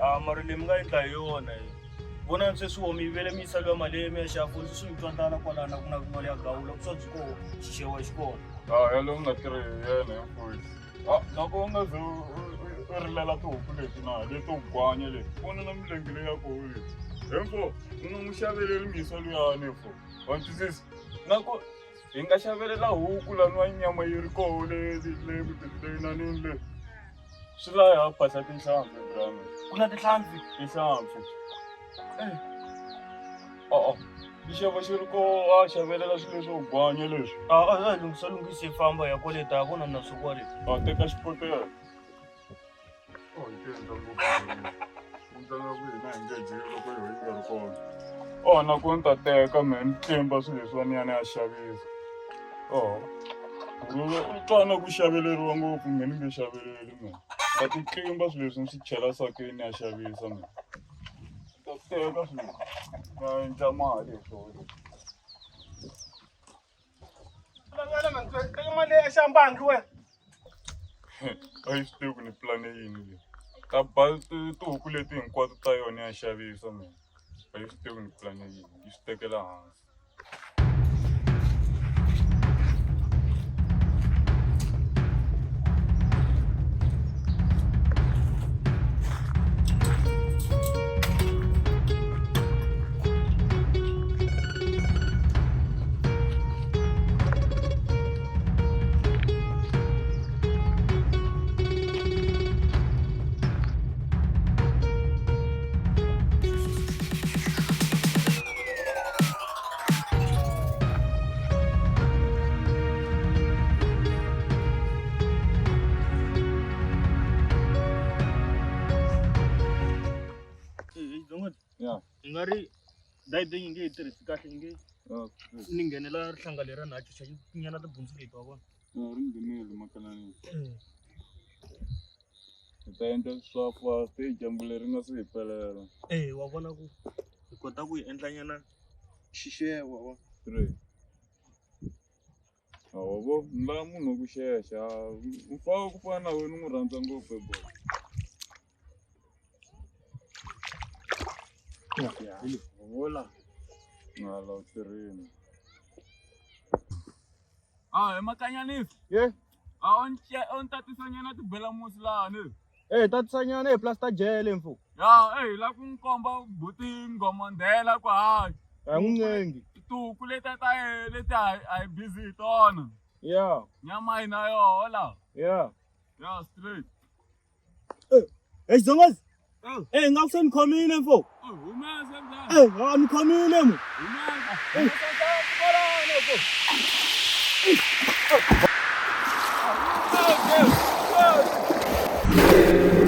A mara leyi mi nga endla hi yona yi. Vonani sweswi wo mi yivele mi yisa luya mali ya mi ya xava foni sweswi mi twa ndlala kwalano a ku na mali ya gawula ku swa byi koho xixevo xi kona. A yaloye u nga tirhi hi yena he mfowethu. A loko u nga ze u rilela tihuku leti na leto gwanya leti vona na milenge leyi ya koho leyi. He mfo u nga n'wi xaveleli misa luyani mfo wa ni twisisa na ku hi nga xavelela huku laniwa nyama yi ri koho le le le nanini le swi la ha phahla tinhlampfi brame. Ku na tinhlampfi? Tinhlampfi. O-o xixevo xi ri koho a xavelela swilo leswo gwanya leswi. A a a lunghisa lunghisa hi famba hi ya kwale ta vona na swo kwale. A teka xikotela. Oh, yi ti endla ngopfu u ndlela ku hina hi nge dyi loko yoho yi nga ri kona. Oh, na ku ni ta teka mehe ni tlimba swilo leswiwani ni ya ni ya xavisa. Oh, u twa na ku xaveleriwa ngopfu mehe ni nge xaveleli mehe. Ta ti tlimba swilo leswi ni swi chela sakeni ni ya xavisa mehe. Ta teka swilo ni ya endla mali hi swona. Teka mali ya xambangi wena. A yi swi tivi ku ni pulane yini leyi. Ta ba tihuku leti hinkwato ta yona ya xavisa mina. A yi swi tivi ku ni pulane yini, yi swi tekela hansi. Yeah. I nga ri dayite yi nge yi tirhisi kahle yi nge ni nghenela rihlanga lera na chucha nyana tibundzu leti wa vona. Ri nghenile makananini. Hi ta endla swa fast dyambu leri nga se hi pelela. Eh wa vona ku hi kota ku yi endla nyana xixevo wa vona. Three. Hawa ni lava munhu wa ku xexa mufana wa ku fana na wena ni n'wi rhandza ngopfu he boy. Hola. Hala u tirhile. Ah, he Makanyanisi. Ye. A u ni u ni tatisanyana tibelamusi laha ni. Eh, tatisanyana eh plus ta jele mfo. Ya, eh, la ku n'wi komba buti Nghomondela ku hayi. A n'wi ncengi. Tihuku letiya ta yena leti a hi busy hi tona. Yeah. Nyama yi na yoho la. Yeah. Ya straight. Eh, hey Xidongozi. Eh, nga ku se ni khomile mfo. Humesa mzala. Eh, a ni khomile mo. Humesa. Eh. Humesa.